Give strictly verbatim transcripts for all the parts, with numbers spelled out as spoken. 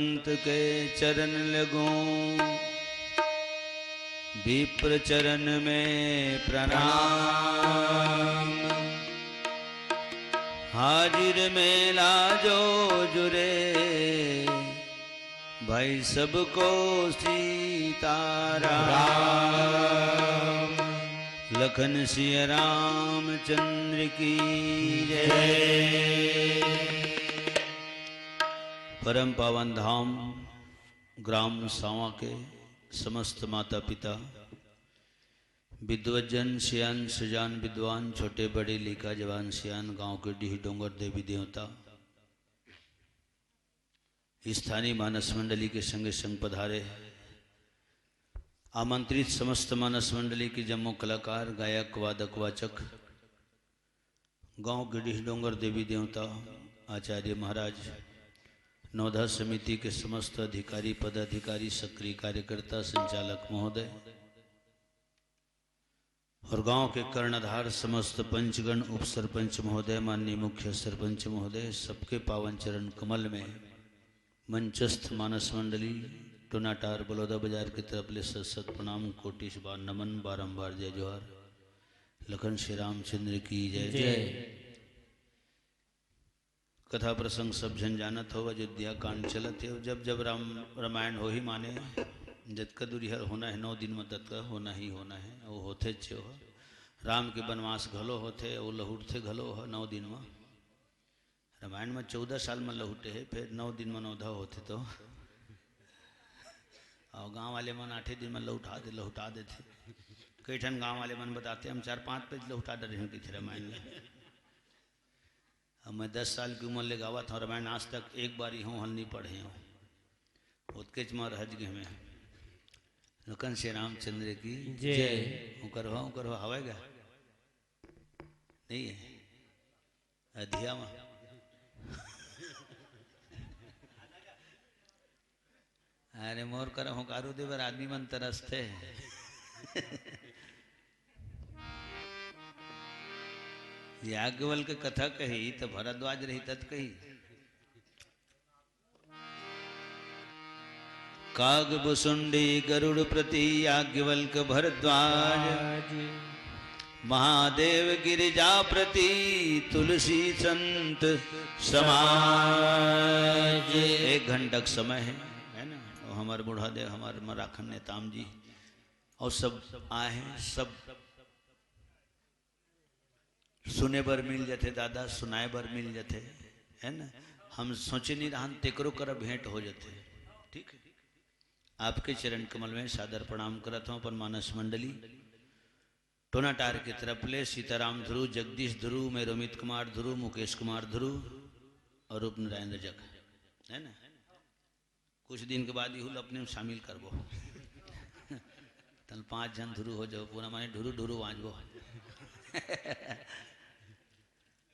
संत के चरण लगूं, विप्र चरण में प्रणाम। हाजिर में लाजो जुरे, भाई सबको सीताराम। लखन सिया रामचंद्र की जय। परम पावन धाम ग्राम सांवा के समस्त माता पिता, विद्वजन, सियान, सुजान, विद्वान, छोटे बड़े, लइका, जवान, सियान, गांव के डीह डोंगर, देवी देवता, स्थानीय मानस मंडली के संगे संग पधारे, आमंत्रित समस्त मानस मंडली के जम्मो कलाकार, गायक, वादक, वाचक, गांव के डीह डोंगर, देवी देवता, आचार्य महाराज, नवधा समिति के समस्त अधिकारी, पदाधिकारी, सक्रिय कार्यकर्ता, संचालक महोदय और गांव के कर्णधार समस्त पंचगण, उप सरपंच महोदय, माननीय मुख्य सरपंच महोदय, सबके पावन चरण कमल में मंचस्थ मानस मंडली, टोनाटार बलौदा बाजार की तरफ ले सत सत प्रणाम, कोटिश बार नमन, बारंबार जय जोहार। लखन श्री रामचंद्र की जय। जय। कथा प्रसंग सब झन जानत हो, अयोध्या कांड चलत हे। जब जब राम रामायण होही माने, जतका दूरी हर होना हे, नौ दिन में ततका होना ही होना हे, वो होथे चे हो। राम के बनवास घलो होथे, वो लहुटथे घलो हो नौ दिन में। रामायण में चौदह साल में लहुटे हे, फिर नौ दिन में नौधा होथे तो। और गांव वाले मन आठे दिन में लहुटा दे, लहुटा देथे। कई ठन गांव वाले मन बताथे, हम चार पांच पेज लहुटा डरे हन कथे रामायण में। अब मैं दस साल की उम्र ले गावत हूँ रामायण, आज तक एक बारी हूँ हल नहीं पढ़े हूँ। ओतकेच में रह गे मैं। लखन श्री रामचंद्र की जय। जय। ओकर हो, ओकर हो, हवय गा? नहीं है। अधिया में। अरे मोर करा हुंकारू दे बर आदमी मन तरसथे। याज्ञवल्क के कथा कही त भरद्वाज रही तत कही। काग भुसुंडी गरुड़ प्रति याज्ञवल्क भरद्वाज। महादेव गिरिजा प्रति तुलसी संत समाज। एक घंटा का समय है, है ना? और हमारे बूढ़ा देव, हमारे मराखन नेताम जी और सब आए हैं, सब सुने बर मिल जथे दादा, सुनाए बर मिल जथे, है ना? हम सोचे नहीं रहन, तेकरो कर भेंट हो जथे। ठीक है, आपके चरण कमल में सादर प्रणाम करत हूँ। अपन मानस मंडली टोनाटार के तरफ ले सीताराम ध्रुव, जगदीश ध्रुव, मैं रोमित कुमार ध्रुव, मुकेश कुमार ध्रुव और रूप नारायण रजक, है ना? कुछ दिन के बाद इहू ल अपने में शामिल करबो। तल पांच झन ध्रुव हो जाओ, पूरा माने ढुरु ढुरु बांचबो।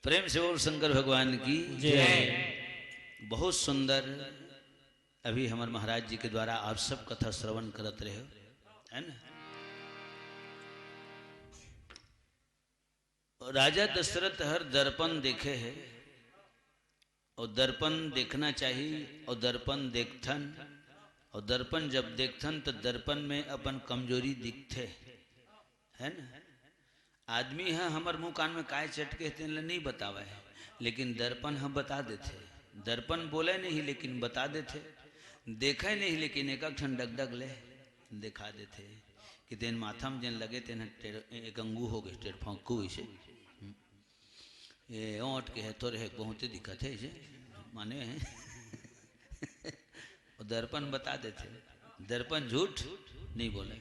प्रेम से बोल शंकर भगवान की जय। बहुत सुंदर। अभी हमारे महाराज जी के द्वारा आप सब कथा श्रवण करत रहे हो, है ना? राजा दशरथ हर दर्पण देखे है, और दर्पण देखना चाहिए, और दर्पण देखथन, और दर्पण जब देखथन तो दर्पण में अपन कमजोरी दिखथे, है ना? आदमी ह हमर मुंह कान में काय चटके हे, तेन ल नहीं बतावे हे, लेकिन दर्पण ह बता देथे। दर्पण बोले नहीं, लेकिन बता देथे। देखे नहीं, लेकिन एक ठन डगडग ले दिखा देथे कि तेन माथा में जेन लगे, तेन ह टेढ़, एक अंगू हो गए, टेढ़ फांकू इसे। ये ओंठ के है, तोरे है, बहुते दिखत है इसे, माने है। वो दर्पण बता देथे, दर्पण झूठ नहीं बोले।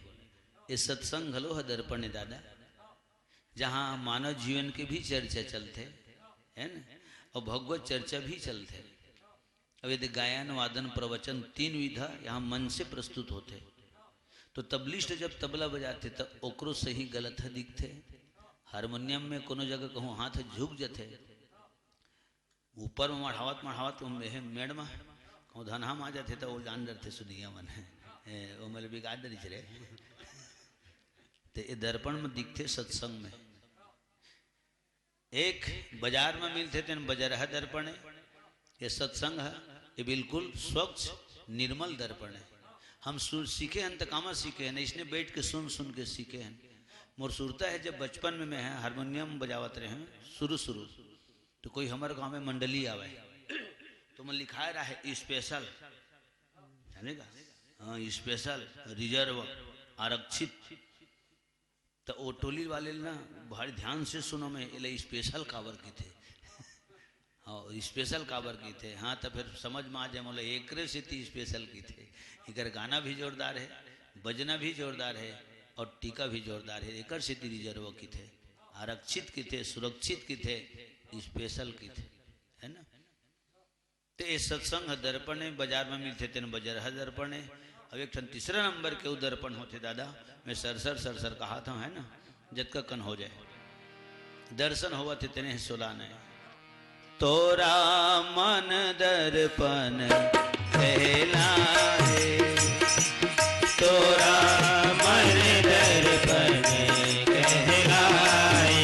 ये सत्संग घलो है दर्पण है दादा, जहाँ मानव जीवन के भी चर्चा चलथे, है ना, और भगवत चर्चा भी चलथे। अब यदि गायन, वादन, प्रवचन, तीन विधा यहाँ मन से प्रस्तुत होथे, तो तबलिस्ट जब तबला बजाथे, त ओकरो सही गलत ह दिखथे। हारमोनियम में कोनो जगह कहूँ हाथ झुक जथे, ऊपर में मढ़ावत मढ़ावत कहूँ मेह-, मेड़ में कहूँ धनहा में आ जाथे, त वो जान डरथे सुनिया मन, ए, वो मतलब बिगाड़ डरिस रे। ते ये दर्पण में दिखथे सत्संग में। एक बाजार में मिलथे, तेन बजरहा दर्पण है। ये सत्संग है, ये बिल्कुल स्वच्छ, निर्मल दर्पण है। हम सुन सीखे हन त कामा सीखे हन, इसने बैठ के सुन सुन के सीखे हन। मोर सुरता है, जब बचपन में मैं हारमोनियम बजावत रहे हूँ शुरू शुरू, तो कोई हमर गांव में मंडली आवे, तो मैं लिखाए रहे स्पेशल, जाने का? हाँ, स्पेशल, रिजर्व, आरक्षित। तो वो टोली वाले ना भारी ध्यान से सुनो, मैं एला स्पेशल काबर की थे। हाँ, स्पेशल काबर की थे। हाँ, तो फिर समझ में आ जाए, मोला एकरे सेती स्पेशल की थे। एकर गाना भी जोरदार है, बजना भी जोरदार है और टीका भी जोरदार है। एकर सेती रिजर्व की थे, आरक्षित की थे, सुरक्षित की थे, स्पेशल की थे, है ना? ते ए सत्संग ह दर्पण ए, बाजार में मिलथे तेन बजरहा दर्पण ए। अब एक ठन तीसरा नंबर के उ दर्पण होथे दादा, मैं सरसर सरसर कहा था, है ना, जतका कन हो जाए, दर्शन होवत हे तेने हे सोलाना ए। तोरा मन दर्पण कहलाए, तोरा मन दर्पण कहलाए,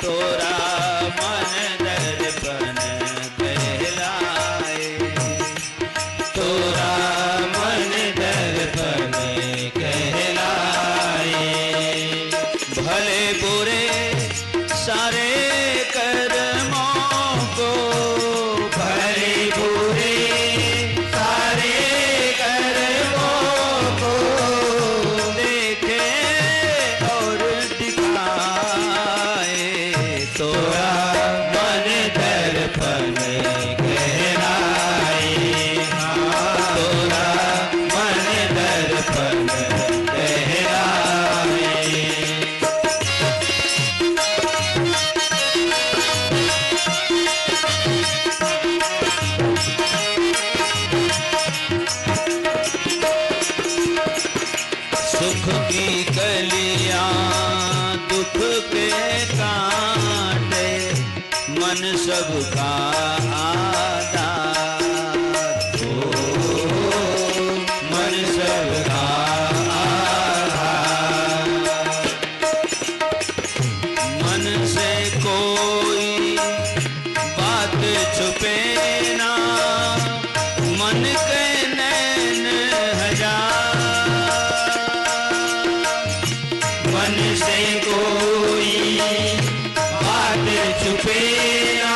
तोरा मन दर्पण कहलाए, तोरा मन दर्पण कहलाए। भले बुरे सारे कर्मों को, भले बुरे सारे कर्मों को देखे और दिखाए, तोरा मन दर्पण कहलाए। हाँ, तोरा मन दर्पण कहलाए। सुख की कलियां दुख के कांटे, मन सबका आधार। ओ, मन सबका आधार। मन से कोई बात छुपे ना, मन के नैन हजार। मन से कोई बात छुपे ना,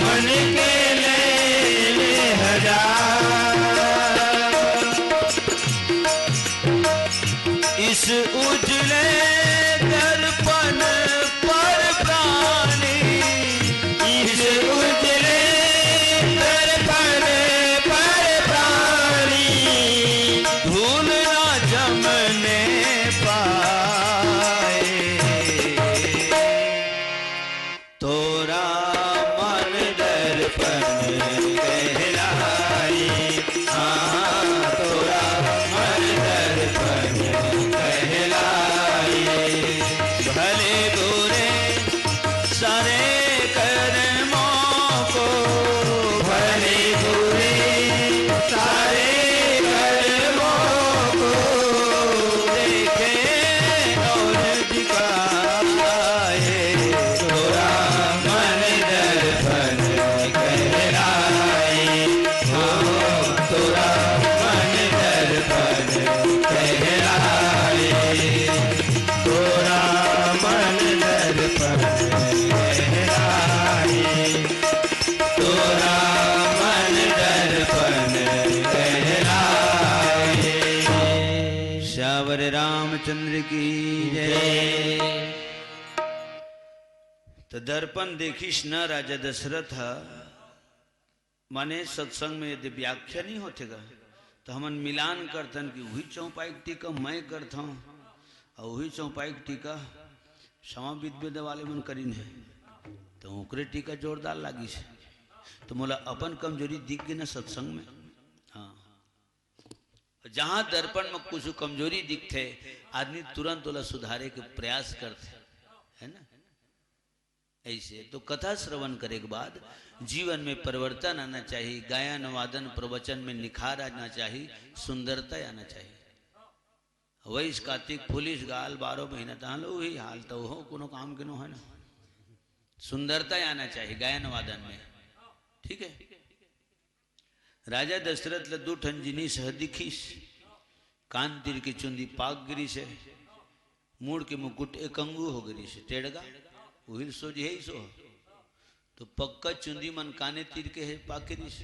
मन के नैन हजार। इस उजले दर्पण पर प्राणी, इस उजले दर्पण पर प्राणी, धूल ना जमने पाए। तोरा मन दर्पण कहलाए, हाँ, तोरा मन दर्पण कहलाए। भले बुरे सारे कर्मों को, भले बुरे सारे कर्मों को देखे और दिखाए, तोरा मन दर्पण कहलाए। हाँ, तोरा मन दर्पण कहलाए, तोरा मन दर्पण कहलाए, तोरा मन दर्पण कहलाए। सियावर रामचंद्र की जय। तो दर्पण देखिस न राजा दशरथ ह, माने सत्संग में यदि व्याख्या नहीं होथे गा, तो हमन मिलान करथन कि उही चौपाई के टीका मैं करथौं, अउ उही चौपाई के टीका समाबित वेद वाले मन करिन हे, तो ओकरे टीका जोरदार लागिस हे। तो मोला अपन कमजोरी दिख गे ना सत्संग में। हाँ, जहाँ दर्पण में कुछ कमजोरी दिखथे, आदमी तुरंत ओला सुधारे के प्रयास करथे, है ना? ऐसे तो कथा श्रवण करे के बाद जीवन में परिवर्तन आना चाहिए, गायन, वादन, प्रवचन में निखार आना चाहिए, सुंदरता आना चाहिए। वही कार्तिक पुलिस गाल बारह महीना तहाँ लो वही हाल, तो हो कोनो काम के नो है ना। सुंदरता आना चाहिए गायन वादन में, ठीक है। राजा दशरथ ल दू ठन जिनिस ह दिखिस। कान तीर के चुंदी पाक गिरिस हे, मुड़ के मुकुट एकंगू हो गिरिस हे, टेड़गा, उहिल सोझ हे ही सो। तो पक्का चुंदी मन काने तीर के हे, पाके रिस।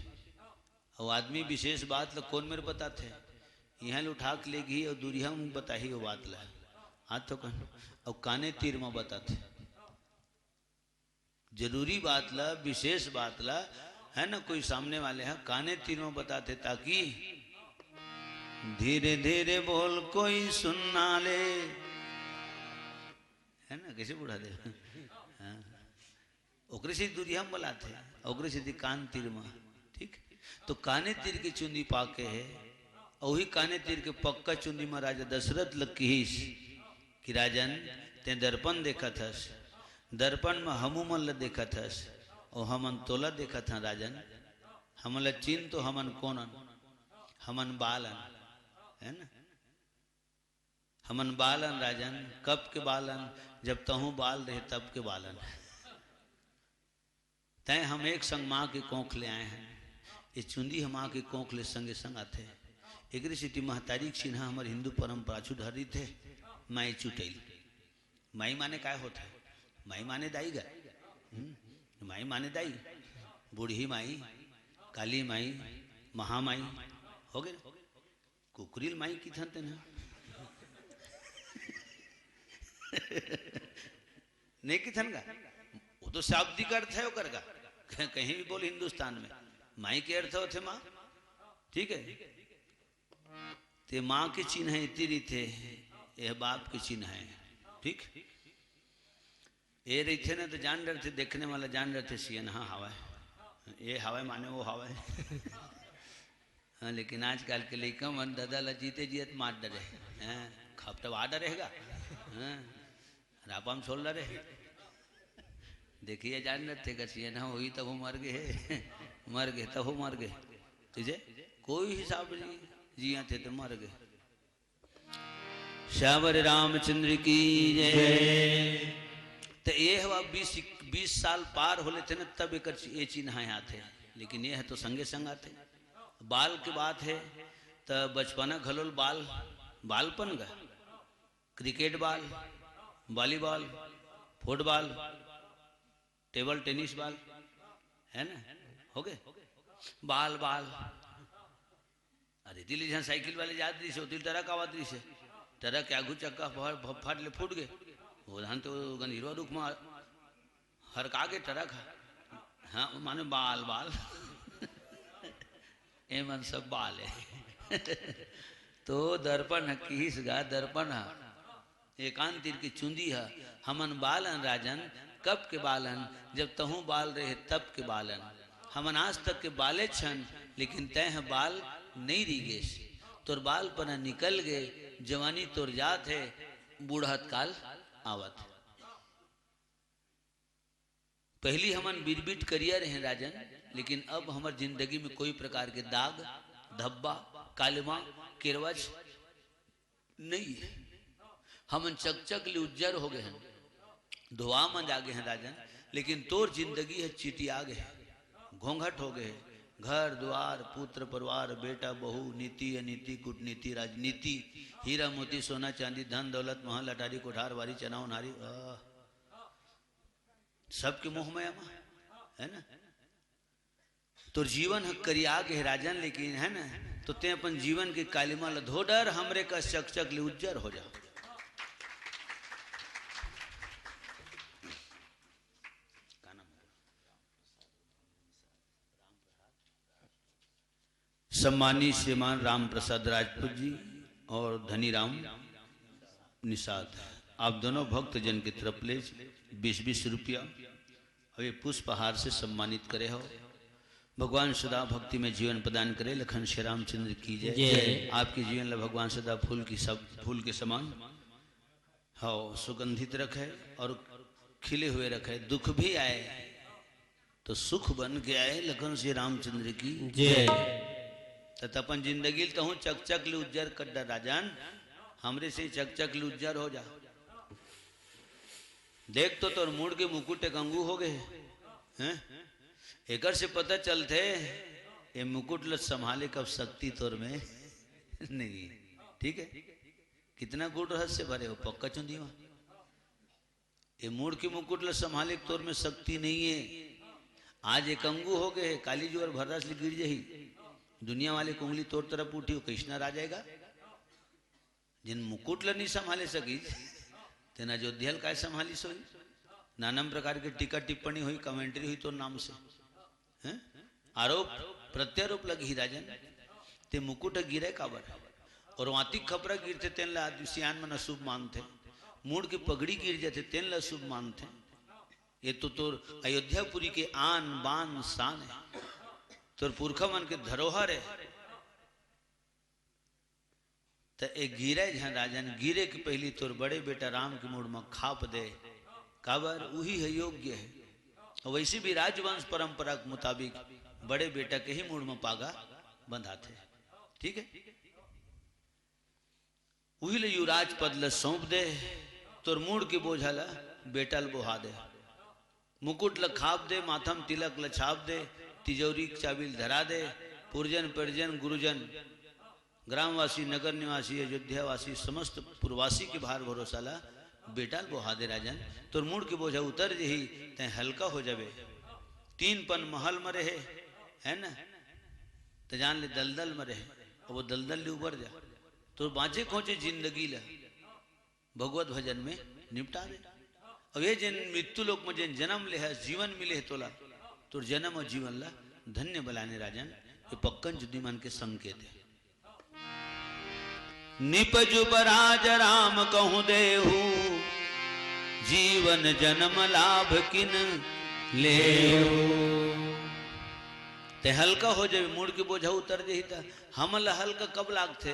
अउ आदमी विशेष बात ल कोन मेर बताथे? इहाँ ले उठा के लेगही अउ दूरिहा म बताही वो बात ल। हाँ तो कन, अउ काने तीर म बताथे। जरूरी बात ल, विशेष बात ल, है ना, कोई सामने वाले ह काने तीर म बताथे, ताकि धीरे धीरे बोल कोई सुनना ले, है ना, कैसे बूढ़ा दे, हाँ। ओकरे से दूरिहा म बलाथे, ओकरे से कान तीर म, ठीक। तो काने तीर के चुंदी पाके हे, अउ उही काने तीर के पक्का चुंदी म राजा दशरथ ल किहिस कि राजन, तें दर्पण देखत हस, दर्पण म हमू मन ल देखत हस, अउ हमन तोला देखत हन राजन। हमन ल चिन तो, हमन कोन अन? हमन बाल अन, है ना? हमन बाल अन राजन, कब के बाल अन? जब तहूँ बाल रहे तब के बाल अन। तैं हम एक संग माँ के कोख ले आए हन। ये चुंदी ह माँ के कोख ले संगे संग आथे। एकरे सेती महतारी के चिन्हा हमर हिंदू परंपरा छुटहर रहिथे, माई चुटैल। माई माने काय होथे? माई माने दाई गा। हम्म? माई माने दाई। बूढ़ी माई, काली माई, महामाई, हो गे ना? कुकरी ल माई किथन तेन ह। नहीं किथन गा? वो तो शाब्दिक अर्थ है ओकर का। कहीं भी बोल हिंदुस्तान में, माई के अर्थ होथे माँ। ठीक है? ते माँ के चिन्ह एती रहिथे, यह बाप के चिन्ह है। ठीक? ए रहिथे ना तो जान डरथे, देखने वाला जान डरथे, सियनहा हावय, ए हावय माने वो हावय। हाँ, लेकिन आजकल के लइका मन ददा ला जीते जियत मार डरे। हाँ, खपटवा डरेगा। हाँ, रापा म छोड़ डरे। देखिए, जान डरथे, अगर सियनहा होही तब वो मर गे हे, मर गे तब वो मर गे। तुझे कोई हिसाब नहीं, जियत हे तो मर गे। श्यावर रामचंद्र की जय। जय। त ये हवा बीस, बीस साल पार हो लेथे ना, तब एकर चि-, ये चिन्ह आथे, लेकिन ये ह तो संगे संग आथे। बाल के बात हे, त बचपना घलोल बाल, बालपन गा, क्रिकेट बाल, वॉलीबॉल, फुटबॉल, टेबल टेनिस बाल, है ना, हो गे बाल, बाल। अरे, दिल्ली जहाँ साइकिल वाले जात रहिस हे, ओती ले ट्रक आवत रहिस हे। ट्रक के आगू चक्का फट, फट, फट ले फूट गे। वो धान तो गंधीरवा रुख मा हरका गे ट्रक ह। हाँ, माने बाल, बाल। ए मन सब बाल हे। तो दर्पण ह, किहिस गा दर्पण ह। एकांत तीर के चुंदी ह, हमन बाल अन राजन, कब के बाल अन, जब तहूँ बाल रहे तब के बाल अन। हमन आज तक के बाले छन, लेकिन तैं ह बाल नइ रहि गेस। तोर बालपना निकल गे, जवानी तोर जात हे, बूढ़त काल आवत हे। पहिली हमन बिरबिट करिया रहेन राजन, लेकिन अब हमर जिंदगी में कोई प्रकार के दाग, धब्बा, कालिमा, केरवच नइ हे। हमन चकचक ले उज्जर हो गे हन, धोआ म जा गे हन राजन, लेकिन तोर जिंदगी ह चिटिया गे हे, घोंघट हो गे हे। घर दुआर, पुत्र परिवार, बेटा बहू, नीति अनीति, कूटनीति, राजनीति, हीरा मोती, सोना चांदी, धन दौलत, महल अटारी, कोठार बारी, चना ओन्हारी, आह। सबके मोह माया म, है ना? तोर जीवन ह करिया गे हे राजन, लेकिन, है ना, तो तें अपन जीवन के कालिमा ल धो डर, हमरे कस चकचक ले उज्जर हो जा। का नाम हे? सम्मानित श्रीमान राम प्रसाद राजपूत जी और धनीराम निषाद, आप दोनों भक्तजन के तरफ ले बीस बीस रुपया अउ ये पुष्पहार से सम्मानित करे हो। भगवान सदा भक्ति में जीवन प्रदान करे, लखन श्री रामचंद्र की जय। जय। आपके जीवन ला भगवान सदा फूल की सब, फूल के समान, हाँ, सुगंधित रखे और खिले हुए रखे। दुख भी आए तो सुख बन के आए, लखन श्री रामचंद्र की जय। त अपन जिंदगी ल तहूँ चकचक ले उज्जर कर डर राजन, हमरे से चकचक ले उज्जर हो जा। देख तो तोर मुड़ के मुकुट एकंगू हो गे हे, हैं? एकर से पता चलथे ये मुकुट ल संभाले कब शक्ति तोर में नहीं है। ठीक है, कितना गूढ़ रहस्य भरे हो पक्का चुंदी वहां। ये मूड़ के मुकुट ल संभाले तोर में शक्ति नहीं है। आज एक अंगू हो गए, काली जुवर भर्रा से गिर जही, दुनिया वाले के उंगली तोर तरफ उठी हो, कैसना रह जाएगा? जिन मुकुट ल नहीं संभाले सकी, तेन अयोध्या ल काय संभाली सोई? नानम प्रकार के टीका टिप्पणी हुई, कमेंट्री हुई तोर नाम से, हैं? आरोप प्रत्यारोप लगही राजन। ते मुकुट गिरे काबर? और वातिक खपरा गिरथे तेन ला आदमी सियान मन अशुभ मानथे, मूड़ के पगड़ी गिर जाथे तेन ला अशुभ मानथे। ये तो तोर अयोध्यापुरी के आन बान शान है, तोर पुरखा मन के धरोहर है। त ए गिरे झन राजन, गिरे के पहली तोर बड़े बेटा राम के मूड़ म खाप दे, काबर उही है योग्य है। और वैसे भी राजवंश परंपरा के मुताबिक बड़े बेटा के ही मूड़ म पागा बंधाथे। ठीक है, उही ले युवराज पद ल सौंप दे, तोर मूड़ के बोझा ल बेटा ल बोहा दे। मुकुट ल खाप दे, माथम तिलक ल छाप दे, तिजौरी के चाबी ल धरा दे। पुरजन परिजन गुरुजन, ग्रामवासी, नगर निवासी, अयोध्यावासी, समस्त पुरवासी के भार भरोसा ल बेटा ल बोहा दे राजन। तोर मूड़ के बोझा उतर जही, तैं हल्का हो जाबे। तीन पन महल म रहे, है ना? त जान ले दलदल म रहे, अब वो दलदल ले उबर जा। तोर बाँचे खोचे जिंदगी ल भगवत भजन में निपटा दे। अब ये जिन मृत्यु लोक में जिन जन्म ले है, जीवन मिले है तोला, तोर जन्म और जीवन ला धन्य बलाने राजन, ये पक्कन जुदी मन के संकेत है। निपजुब राज राम कहूँ देहु, जीवन जन्म लाभ किन लेहु। ते हल्का हो जाबे, मूड़ के बोझा उतर जही त। हमन ला हल्का कब लागथे?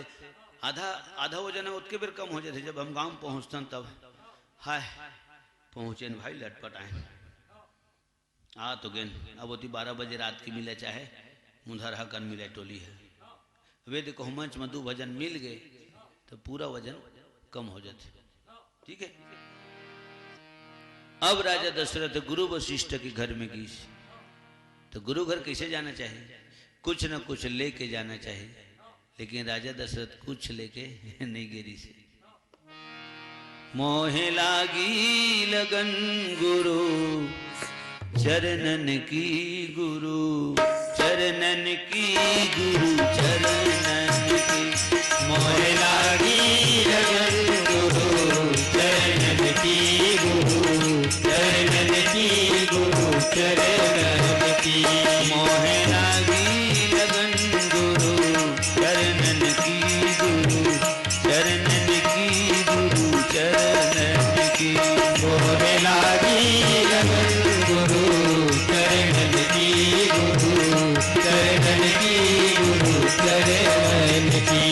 आधा, आधा वजन ओतके बेर कम हो जाथे, जब हम गांव पहुंचथन तब। हाय, पहुंचेन भाई, लटपट आएन, आ तो गेन। अब ओती बारह बजे रात के मिले चाहे मुंधरहा कन मिले टोली है। अब ये देखो, मंच में दू भजन मिल गए तो पूरा वजन कम हो जाथे। ठीक है, अब राजा दशरथ गुरु वशिष्ठ के घर में गीस, तो गुरु घर कैसे जाना चाहिए? कुछ न कुछ लेके जाना चाहिए, लेकिन राजा दशरथ कुछ लेके नहीं गे रिहिसे। मोहे लागी लगन गुरु चरणन की, गुरु चरणन की, गुरु चरणन की। मोहे लागी लगन गुरु चरणन की, गुरु चरणन की, गुरु चरणन की। मोहे लागी लगन गुरु चरणन की, गुरु चरणन की, गुरु चरणन की। मोहे लागी लगन गुरु चरणन की, गुरु चरणन की, गुरु चरणन की।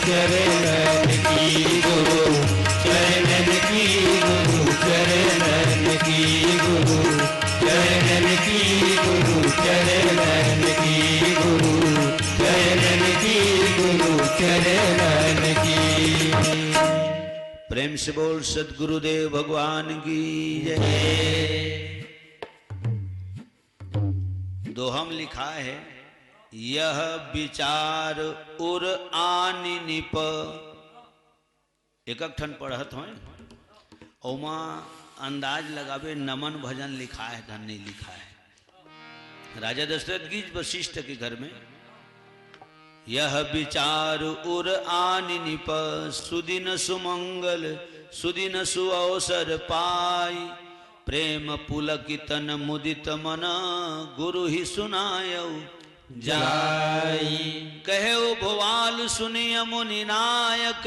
चरणन की गुरु, चरणन की गुरु, चरणन की गुरु, चरणन की गुरु, चरणन की गुरु, चरणन की गुरु, चरणन की। प्रेम से बोल सदगुरुदेव भगवान की जय। दोहा म लिखाय हे, यह विचार उर आनि निप। एक एक ठन पढ़त हों, ओमा अंदाज लगाबे, नमन भजन लिखाय हे, धन नहीं लिखाय हे। राजा दशरथ गिस वशिष्ठ के घर में, यह विचार उर आनि निप, सुदिन सुमंगल सुदिन सुअवसर पाई, प्रेम पुलकित तन मुदित मन गुरु ही सुनायउ जाई। कहेउ भुआल सुनिय मुनि नायक,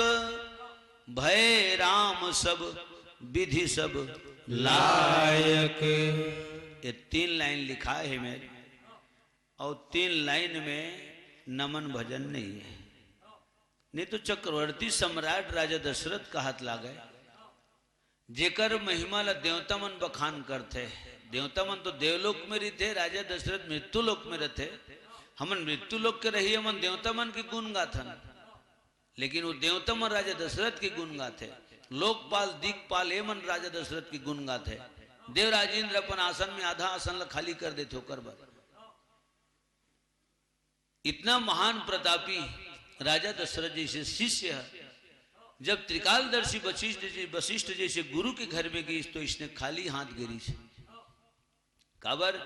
भय राम सब विधि सब लायक। ये तीन लाइन लिखाय हे मेर, अउ तीन लाइन में नमन भजन नहीं हे। नहीं तो चक्रवर्ती सम्राट राजा दशरथ कहत लागय, जेकर महिमा ला देवता मन बखान करथे। देवता मन तो देवलोक में रहिथे, राजा दशरथ मृत्यु लोक में रहिथे। हमन मृत्यु लोक के रहिए मन देवता मन के गुण गाथन, लेकिन वो देवता मन राजा दशरथ के गुण गाथे। लोकपाल, दिक्पाल, ये मन राजा दशरथ के गुण गाथे। देवराज इंद्र अपन आसन में आधा आसन ला खाली कर देथे ओकर बर। इतना महान प्रतापी राजा दशरथ जैसे शिष्य ह, जब त्रिकालदर्शी वशिष्ठ जी, वशिष्ठ जैसे गुरु के घर में गिस, तो इसने खाली हाथ गे रिहिस। काबर?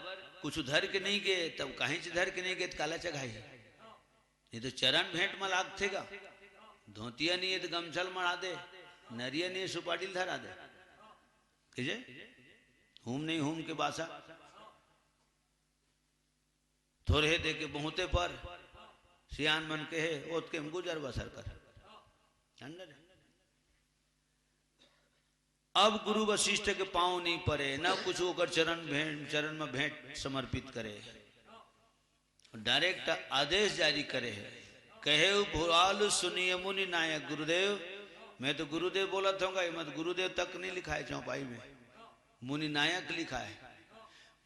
कुछ धर के नहीं गे, तब कहीं से धर के नहीं गे, तो काला चघाही। नहीं तो चरण भेंट में लागथे गा, धोतिया नहीं है तो गमछा ल मढ़ा दे, नरिया नहीं है, सुपारी ल धरा दे। कहिजे, हूम नहीं हूम के बासा। थोरहे दे के बहुते पर, सियान मन कहे, ओतके म गुजर बसर कर। अंदर। अब गुरु वशिष्ठ के पाँव नहीं परे, ना कुछ ओकर चरण भेंट, चरण में भेंट समर्पित करे। डायरेक्ट आदेश जारी करे हे, कहेउ भुआल सुनिय मुनि नायक। गुरुदेव, मैं तो गुरुदेव बोलत हों गा, एमा तो गुरुदेव तक नहीं लिखाय हे चौपाई में, मुनि नायक लिखाय हे।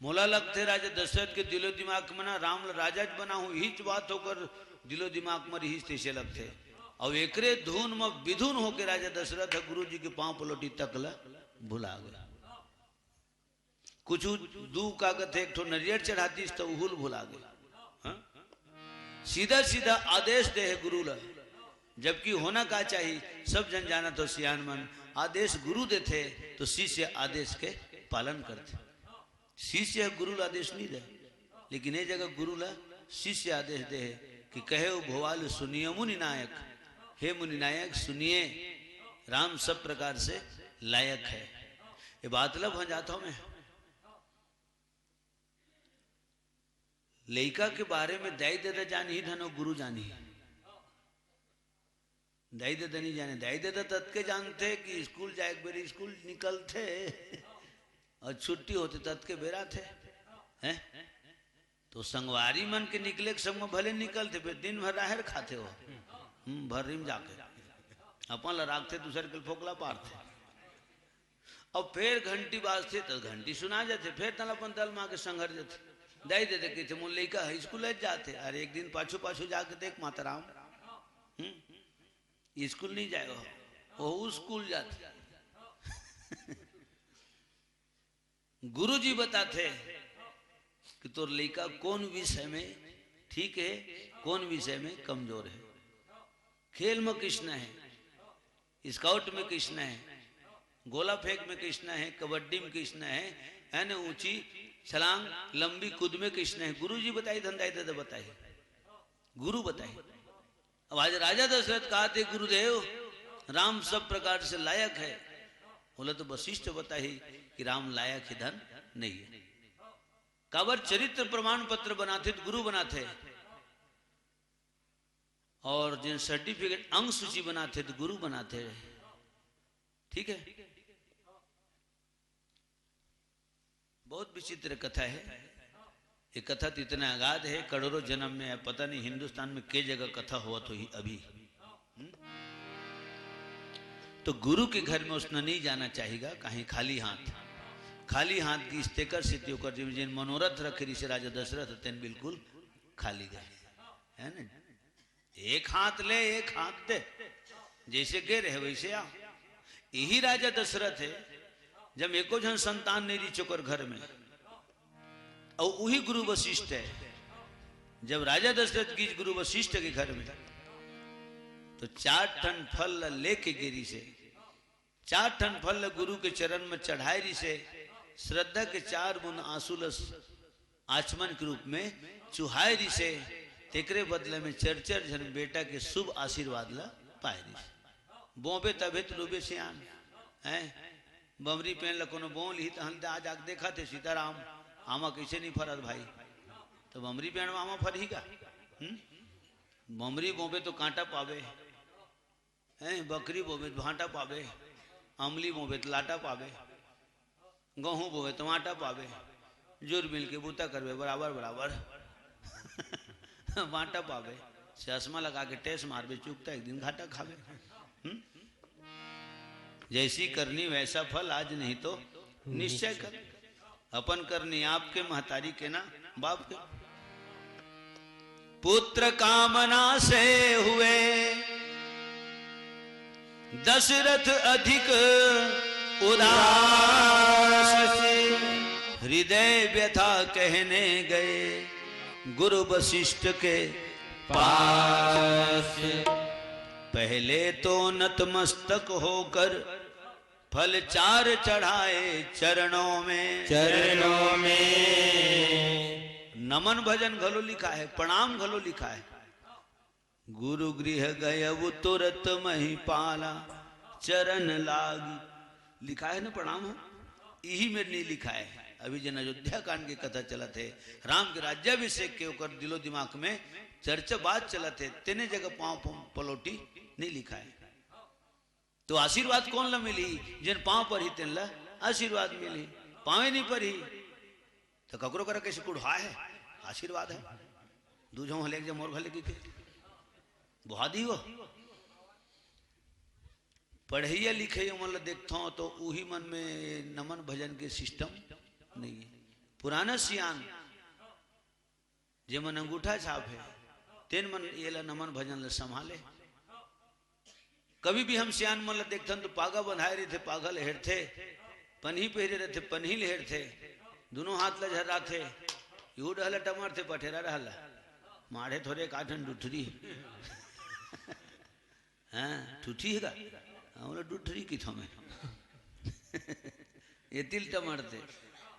मोला लगथे राजा दशरथ के दिलो दिमाग में ना, राम ल राजा ज बनाहूं, इहीच बात ओकर दिलो दिमाग में रिहिस तैसे लगथे। अउ एकरे धुन में विधुन होके राजा दशरथ ह गुरु जी के पाँव पलोटी तक ल भुला गे। कुछ दू का कथे, एक ठो नरियर चढ़ातिस त उहू ल भुला गे। हाँ? सीधा सीधा आदेश दे हे गुरु ल, जबकि होना का चाहिए, सब जन जानत हो सियान मन, आदेश गुरु देथे तो शिष्य आदेश के पालन करथे। शिष्य ह गुरु ल आदेश नहीं दे, लेकिन ये जगह गुरु ल शिष्य आदेश दे हे कि कहेउ भुआल सुनिय मुनि नायक, हे मुनि नायक सुनिए, राम सब प्रकार से लायक है। ये बात ल भंजात हों मैं। लइका के बारे में दाई ददा जानही धन अउ गुरु जानही। दाई ददा नहीं जाने, दाई ददा ततके जानथे कि स्कूल जाए के बेर स्कूल निकलथे अउ छुट्टी होथे ततके बेर आथे। हैं? तो संगवारी मन के निकले के संग में भले निकलथे, फेर दिन भर राहेर खाथे हो। हम्म, भर्री म जाके अपन ल राखथे, दूसर के फोकला पारथे। अब फेर घंटी बाजथे त घंटी सुना जाथे, फेर तन अपन दल मा के संघर जाथे। दाई ददा कहिथे, मोर लइका ह स्कूल जाथे। अरे एक दिन पाछू पाछू जाके देख माता राम, हम्म, स्कूल नहीं जाय हो, वो स्कूल जाथे। गुरु जी बताथे कि तोर लइका कौन विषय में ठीक है, कौन विषय में कमजोर है। खेल में किसना है, स्काउट में किसना है, गोला फेंक में किसना है, कबड्डी में किसना है, है ना, ऊंची छलांग, लंबी कूद में किसना है। गुरु जी बताही धन दाई ददा बताही, गुरु बताही। अब आज राजा दशरथ कहथे, गुरुदेव, राम सब प्रकार से लायक है। बोले तो वशिष्ठ बताही कि राम लायक ही धन नहीं है। काबर? चरित्र प्रमाण पत्र बनाथे त गुरु बनाथे, और जिन सर्टिफिकेट, अंग सूची बनाथे त गुरु बनाथे। ठीक है, बहुत विचित्र कथा है। ये कथा तो इतना अगाध है, करोड़ों जन्म में है, पता नहीं हिंदुस्तान में के जगह कथा होवत होही अभी। हम्म? तो गुरु के घर में उसने नहीं जाना चाहेगा कहीं खाली हाथ। खाली हाथ गिस तेकर सेती ओकर जेन, जेन मनोरथ रखे रिहिसे राजा दशरथ, तेन बिल्कुल खाली गए, है ना? एक हाथ ले, एक हाथ दे, जैसे गे रहे वैसे आ। यही राजा दशरथ हे, जब एको झन संतान नहीं रिहिस ओकर घर में, अउ उही गुरु वशिष्ठ हे। जब राजा दशरथ गिस गुरु वशिष्ठ के घर में, तो चार ठन फल ल लेके गे रिहिसे, चार ठन फल ल गुरु के चरण में चढ़ाए रिहिसे, श्रद्धा के चार बूंद आंसू ल आचमन के रूप में चुहाए रिहिसे, तेकरे बदले में चर चर झन बेटा के शुभ आशीर्वाद ल पाए रिहिसे। बोबे तभे त लूबे सियान, हैं? बमरी पेड़ ल कोनो बोंव लिही तहन त आज आके देखथे, "सीताराम, आमा कइसे नहीं फरत भाई?" तो बमरी पेड़ में आमा फरही का? हम्म? बमरी बोबे तो कांटा पाबे, हैं? बकरी बोबे तो भांटा पाबे, अमली बोबे तो लाटा पाबे, गहूं बोबे तो आटा पाबे, जुर मिल के बूता करबे बराबर बराबर बांटा पाबे। चश्मा लगा के टेस मारबे, चुकता एक दिन घाटा खाबे। हम्म? जैसी करनी वैसा फल, आज नहीं तो निश्चय कर। अपन करनी आपके, महतारी के ना बाप के। पुत्र कामना से हुए दशरथ अधिक उदास, हृदय व्यथा कहने गए गुरु वशिष्ठ के पास। पहले तो नतमस्तक होकर फल चार चढ़ाए चरणों में। चरणों में। नमन भजन घलो लिखाय हे, प्रणाम घलो लिखाय हे। गुरु गृह गयउ तुरत महिपाला, चरण लागी। लिखाय हे ना प्रणाम हो, इही मेर नहीं लिखाय हे। अभी जेन अयोध्या कांड के कथा चलत हे, राम के राज्याभिषेक के, ओकर दिलो दिमाग में चर्चा बात चलत हे, तेने जगह पांव प-, पलोटी नहीं लिखाय हे। तो आशीर्वाद कोन ला मिलही? जेन पांव परही तेन ला आशीर्वाद मिलही। पांवे नहीं परही तो ककरो करा कइसे कुढ़वाय हे? आशीर्वाद हे। दू झन हले एक झन मोर घर ले के बोहा दी हो। पढ़इया लिखइया मन ला देखथंव तो उही मन में नमन भजन के system नहीं हे। पुराना सियान जेमन अंगूठा छाप हे, तेन मन एला नमन भजन ल संभाले। कभी भी हम सियान मन ल देखथन तो पागा बंधाय रहिथे, पागा ल हेरथे, पनही पहिरे रहिथे, पनही ल हेरथे, दुनों हाथ ल झर्राथे, इहू डहर ल टमरथे, पठेरा डहर ल। माढ़े थोरे का ठन डुठरी। हाँ, ठुठी हे का? हाँ, ओला डुठरी किथों मैं। एती ल टमरथे।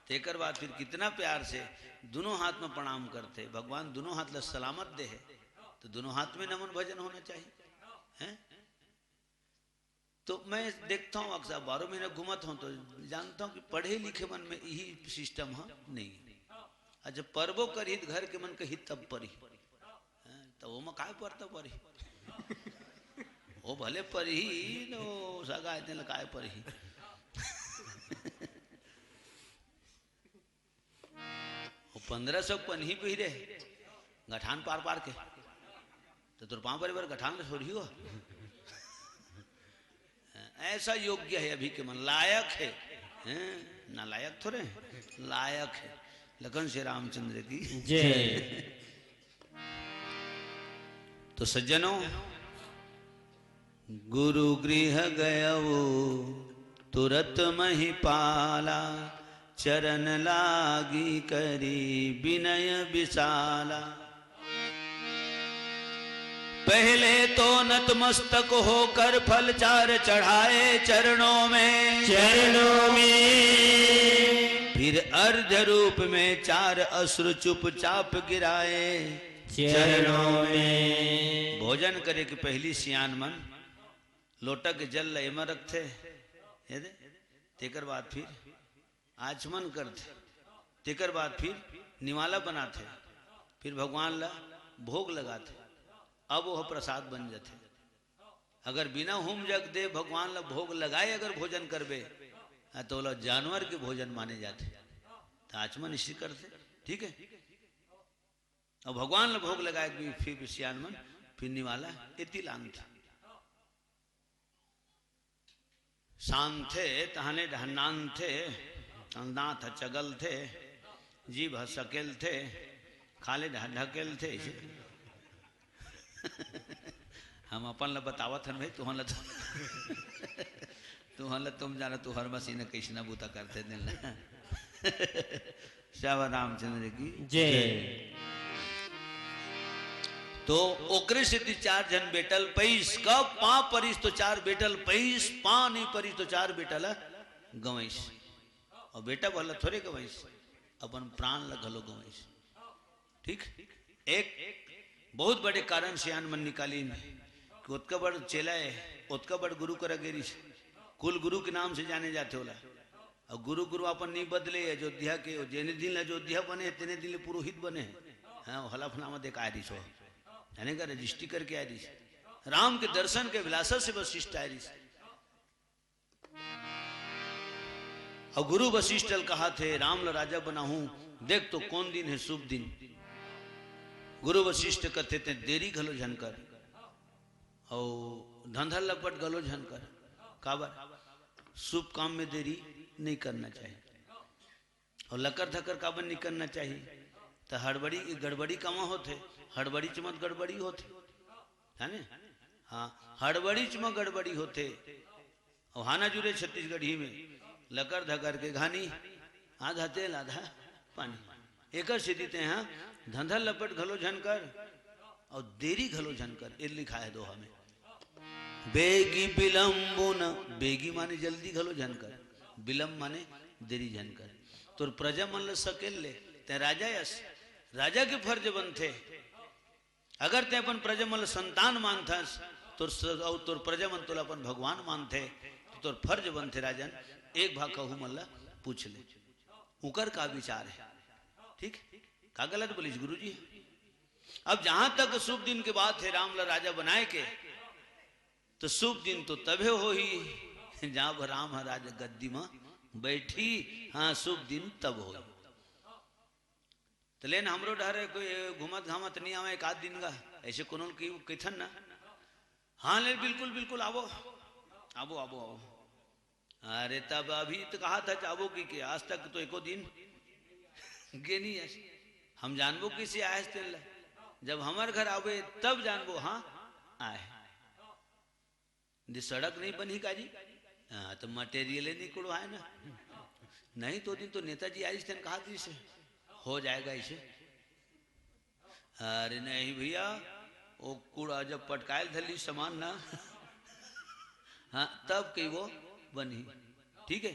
तेकर बाद फिर कितना प्यार से दुनों हाथ में प्रणाम करथे, भगवान दुनों हाथ ला सलामत दे हे, तो दुनों हाथ में नमन भजन होना चाहिए, हैं? तो मैं देखता हूँ, अक्सर बारह महीना घूमत हूँ, तो जानता हूँ कि पढ़े लिखे मन में यही system ह नहीं। अच्छा, परबो करही त घर के मन कही तब परही। हैं, त ओमा काय परता परही? ओ भले परही, न ओ सगा हे, तेन ल काय परही? ओ पंद्रह सौ पनही पहिरे, गठान पार पार के, त तोर पांव परे बर गठान ल छोड़ही हो? ऐसा योग्य हे अभी के मन, लायक हे, हैं? नालायक थोरे, लायक हे। लखन श्री रामचंद्र की जय। तो सज्जनों, गुरु गृह गयउ तुरत महिपाला, चरण लागी करी बिनय बिसाला। पहले तो नतमस्तक होकर फल चार चढ़ाए चरणों में। चरणों में। फिर अर्घ्य रूप में चार अश्रु चुपचाप गिराए। चरणों में। भोजन करे के पहिली सियान मन लोटा के जल ल एमा रखथे, ये दे, तेकर बाद फिर आचमन करथे, तेकर बाद फिर निवाला बनाथे, फिर भगवान ला भोग लगाथे, अब वह प्रसाद बन जाथे। अगर बिना होम जग दे भगवान ला भोग लगाए अगर भोजन करबे, हाँ, तो ओला जानवर के भोजन माने जाथे, तो आचमन इसी करथे, ठीक है। अब भगवान ला भोग लगाए के भी फिर सियान मन फिर निवाला एती लानथे। शांत थे, तहने ढहनान थे, दांत ह चगल थे, जीभ ह सकेल थे, खाले ढ-, ढकेल थे। हम अपन ला बतावत हन भाई, तुहन ला तो, तुहन ला तुम जाना, तुहर मसीन कइसना बूता करथे दिन ला। श्याम रामचंद्र की जय। तो ओकरे सेती चार झन बेटा ल पइस, कब पाँव परिस तो चार बेटा ल पइस, पाँव नइ परिस तो चार बेटा ल गंवइस। अउ बेटा भर ल थोरे गंवइस, अपन प्राण ल घलो गंवइस। ठीक, एक बहुत बड़े कारण सियान मन निकालिन कि ओतका बड़ चेला हे, ओतका बड़ गुरु करा गे रिहिस, कुल गुरु के नाम से जाने जाथे ओला। अउ गुरु, गुरु अपन नइ बदले, अयोध्या के, जेने दिन ले अयोध्या बने हे, तेने दिन ले पुरोहित बने हे। हाँ, हलफनामा दे के आय रिहिस हो, जाने का रजिस्ट्री करके आय रिहिस। राम के दर्शन के अभिलाषा से वशिष्ठ आय रिहिस। अउ गुरु वशिष्ठ ल कहाथे, राम ल राजा बनाहूं, देख तो कोन दिन हे शुभ दिन। गुरु वशिष्ठ कथे, तें देरी घलो झन कर, अउ धंधा लपट घलो झन कर। काबर? शुभ काम में देरी नइ करना चाही। अउ लकर धकर काबर नइ करना चाही? त हड़बड़ी, गड़बड़ी कामा होथे, हड़बड़ीच म गड़बड़ी होथे, है ने? हाँ, हड़बड़ीच म गड़बड़ी होथे। अउ हाना जुरे छत्तीसगढ़ी में लकर धकर के घानी, आधा तेल आधा पानी। एकर सेती तें हा धंधा लपट घलो झन कर अउ देरी घलो झन कर, ए लिखाय हे दोहा में। बेगी बिलम्बु न, बेगी माने जल्दी घलो झन कर, बिलम्ब माने देरी झन कर। तोर प्रजा मन ल सकेल ले, तें राजा अस, राजा के फर्ज बनथे। अगर तें अपन प्रजा मन ल संतान मानथस, तोर स-, अउ तोर प्रजा मन तोला अपन भगवान मानथे, त तोर फर्ज बनथे राजन, एक भाखा ओहू मन ल पूछ ले, उकर का विचार हे। ठीक, का गलत बोलिस गुरुजी? अब जहां तक शुभ दिन के बात हे, राम ल राजा बनाय के, त शुभ दिन तो तभे होही, जब राम ह राज गद्दी म बइठही। हाँ, शुभ दिन तब होही। त लेन हमरो डहर कोई घूमत घामत नइ आवय एक आध दिन गा, अइसे कोनो ल कहि-, कहिथन ना। हाँ, ले बिल्कुल, बिल्कुल आवो, आवो, आवो, आवो। अरे, तब अभी त कहाथस आबो कहिके, आज तक तो एको दिन गे नइ हस। हम जानबो कइसे आय हस तेन ला? जब हमर घर आबे तब जानबो, हाँ, आय हे। दे सड़क नइ बनही का जी? हाँ, त material नइ कुड़वाय ना। नहीं तो ओ दिन तो नेताजी आइस तेन कहा दिस हे, हो जाएगा इसे। अरे नहीं भैया, ओ कूड़ा जब पटकायल धरली सामान ना, हाँ, तब कही वो बनही। ठीक है,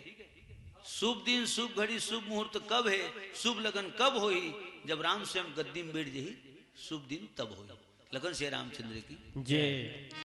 शुभ दिन, शुभ घड़ी, शुभ मुहूर्त कब हे, शुभ लगन कब होही? जब राम स्वयं गद्दी में बैठ जही, शुभ दिन तब होही। लखन श्री रामचंद्र की जय।